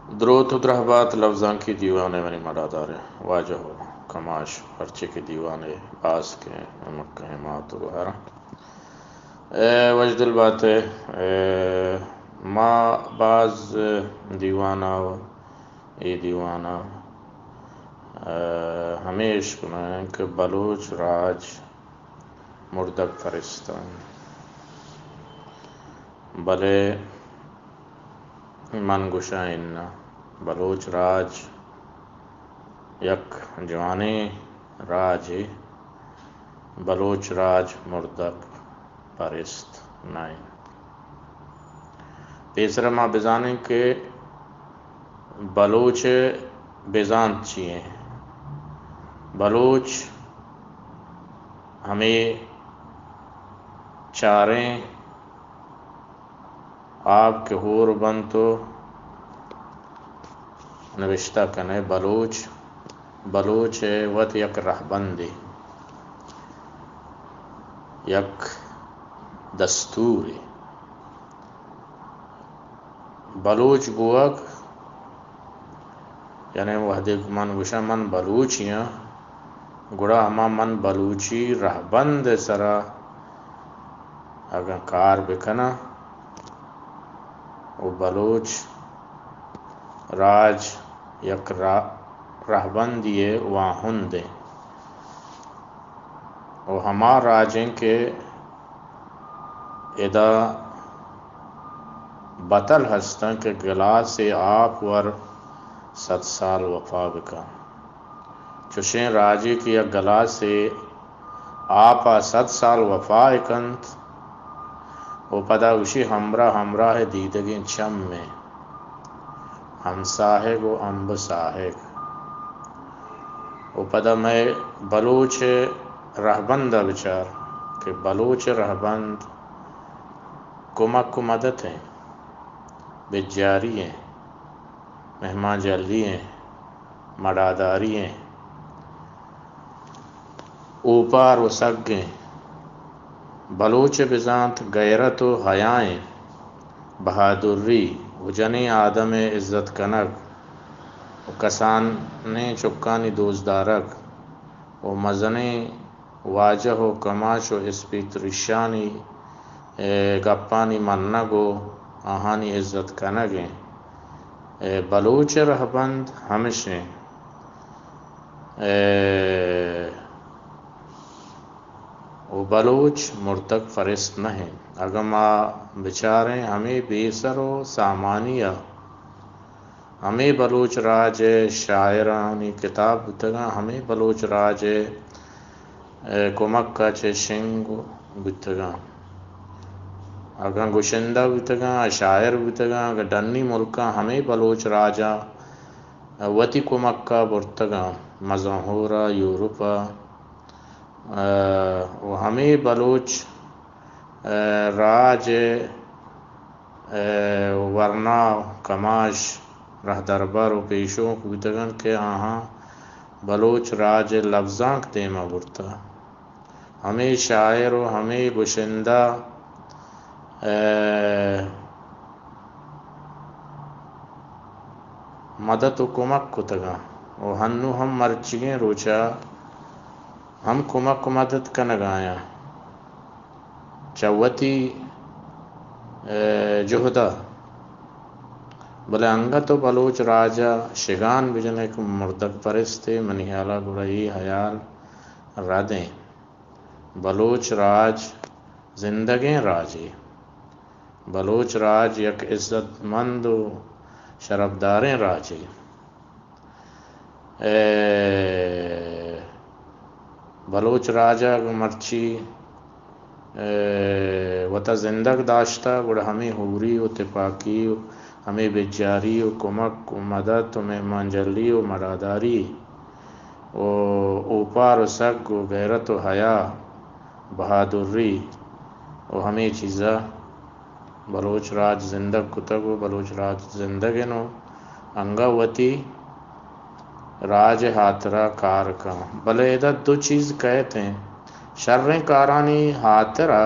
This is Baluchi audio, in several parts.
دروت و درہبات لبزانکی دیوانے منی مڑاداریں واجہ و کماش، ہرچی کہ دیوانے باسکیں مکہیں مات و گوہراں۔ اے وشدل باتے، اے ما باز دیوانا و اے دیوانا، اے ہمے اشکنائیں کہ بلوچ راج مردگ پرستاں۔ بلے من گوشاں اناں، بلوچ راج یک جوانیں راجے، بلوچ راج مردگ پرست نہ انت۔ پیسرا ما بزانیں کہ بلوچ بزانت چی انت۔ بلوچ ہمے چاریں آپ کہ ہور بنت و نبشتہ کنے، بلوچ، بلوچ ء وت یک رہبندے، یک دستورے۔ بلوچ بوگ، یعنی وہدے من گوشاں من بلوچے آں، گڑا ہما من بلوچی رہبند ء سرا اگاں کار بکناں و بلوچ راج یک را-، رہبندی ء واہند انت و ہما راج انت کہ ادا بتل ہستاں کہ گلاسے آپ ور صد سال وفا بکن۔ چوشیں راجے کہ یک گلاسے آپ ء صد سال وفا کنت و پدا گوشی ہمراہ ہمراہ دیدگیں چم ء ہمساہگ و امب ساہگ۔ و پدا مئے بلوچ رہبند ء بچار کہ بلوچ رہبند کمک و مدت انت، بجاری انت، مہمان جلی انت، مڑاداری انت، اوپار و سگ انت۔ بلوچ بزانت غیرت و حیا انت، بہادری و جنیں آدم ء عزت کنگ و کسانیں چکانی دوست دارگ و مزنیں واجہ و کماش و اسپیت ریشانی، اے، گپانی منگ و آہانی عزت کنگ انت۔ اے، بلوچ رہبند ہمش انت۔ اے، و بلوچ مردگ پرست نہ انت۔ اگاں ما بچاریں ہمے بے سر و سامانی ء ہمے بلوچ راج ء شاعرانی کتاب بوتگاں، ہمے بلوچ راج ء، ء کمک ء چہ شنگ بوتگاں۔ اگاں گشندہ بوتگاں، شاعر بوتگاں، اگاں ڈنی ملکاں ہمے بلوچ راج ء وتی کمک ء برتگاں، مزن ہور ء، یورپ ء، ء و ہمے بلوچ، ء راج ء ء ورنا، کماش، رہدربر و پیشونک بوتگ انت کہ آہاں بلوچ راج ء لبزانک دیم ء برتہ۔ ہمے شاعر و ہمے گشندہ ء مدت و کمک کتگ انت و ہنو ہم مرچیگیں روچ ء ہم کمک و مدت کنگ ء آیاں۔ چہ وتی، ء، جہد ء۔ بلے انگت تو بلوچ راج ء شگان بجن ئے کہ مردگ پرستے، منی ہیال ء گڑا اے ہیال رد ایں۔ بلوچ راج زندگیں راجے۔ بلوچ راج یک عزت مند و شرپداریں راجے۔ اے بلوچ راج ء گوں مرچی، اے، وتا زندگ داشتہ، گڑا ہمے ہوری و تپاکی و ہمے بجاری و کمک و مدت و مہمان جلی و مڑاداری و اوپار و سگ و غیرت و حیا، بہادری و ہمے چیزا بلوچ راج زندگ کتگ و بلوچ راج زندگ انت و انگہ وتی راج ء ہاترا کار کن۔ بلے ادا دو چیز کئیت انت۔ شریں کارانی ہاترا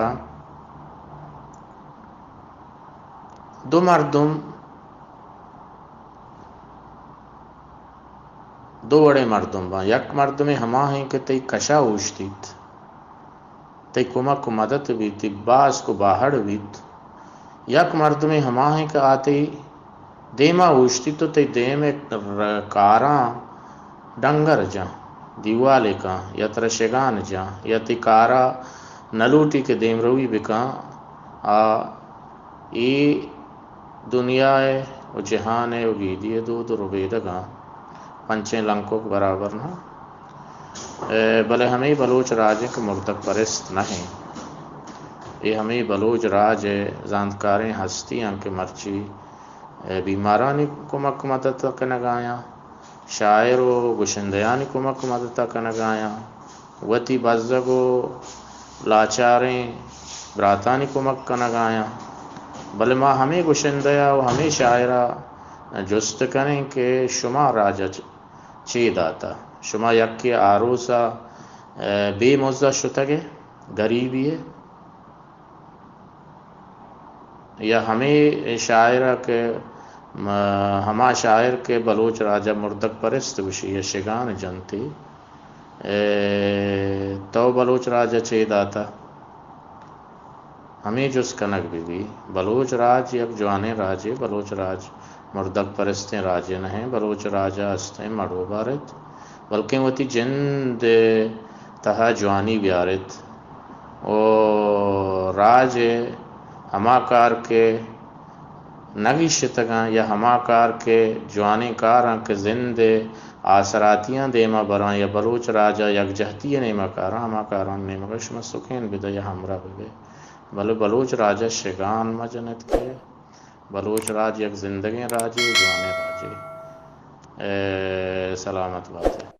دو مردم دو وڑیں مردم باں۔ یک مردمے ہما ایں کہ تئی کشا اوشتیت، تئی کمک و مدد بیت، تئی باسک و باہڑ بیت۔ یک مردمے ہما ایں کہ آ تئی دیما اوشتیت و تئی دیم ء ر-، کاراں ڈنگر جاں، دیوالے کاں یا ترا شگان جاں یا تئی کارا نہ لوٹی کہ دیمروی بکاں۔ آ اے دنیا ء و جہان ء و گیدی ء دود و ربیدگاں پنچیں لنکک برابر نہ۔ اے، بلے ہمے بلوچ راج ء کہ مردگ پرست نہ ایں۔ اے ہمے بلوچ راج ء زانتکاریں ہستی آں کہ مرچی، اے، بیمارانی کمک مدد کنگ آیاں، شاعر و گشندیانی کمک مدد کنگ آیاں۔ وتی بزگ و لاچاریں براتانی کمک کنگ آیاں، بلے ما ہمے گشندہ ء و ہمے شاعر ء جست کنیں کہ شما راج ء چ-، چے داتہ؟ شما یکے آروس ء، ء، بے مز ء شتگ ئے، گریبی ء؟ یا ہمے شاعر ء کہ م-، ہما شاعر کہ بلوچ راج ء مردگ پرست گوشی یا شگان جنتی، اے، تو بلوچ راج ء چے داتہ؟ ہمے جست کنگ بہ بی۔ بلوچ راج یک جوانیں راجے، بلوچ راج مردگ پرستیں راجے نہ ایں۔ بلوچ راج ء استیں مڑ و بارت، بلکیں وتی جند ء تہا جوانی بیارت و راج ء ہما کار کہ نگیشتگاں یا ہما کار کہ جوانیں کاراں کہ زند ء آسراتیاں دیما براں یا بلوچ راج ء یکجہتی ء نیمہ کاراں، ہما کارانی نیمگ ء شما سکین بدئے یا ہمراہ ببئے، بلے بلوچ راج ء شگان مجن ات کہ بلوچ راج یک زندگیں راجے، جوانیں راجے۔ اے، سلامت بات ئے۔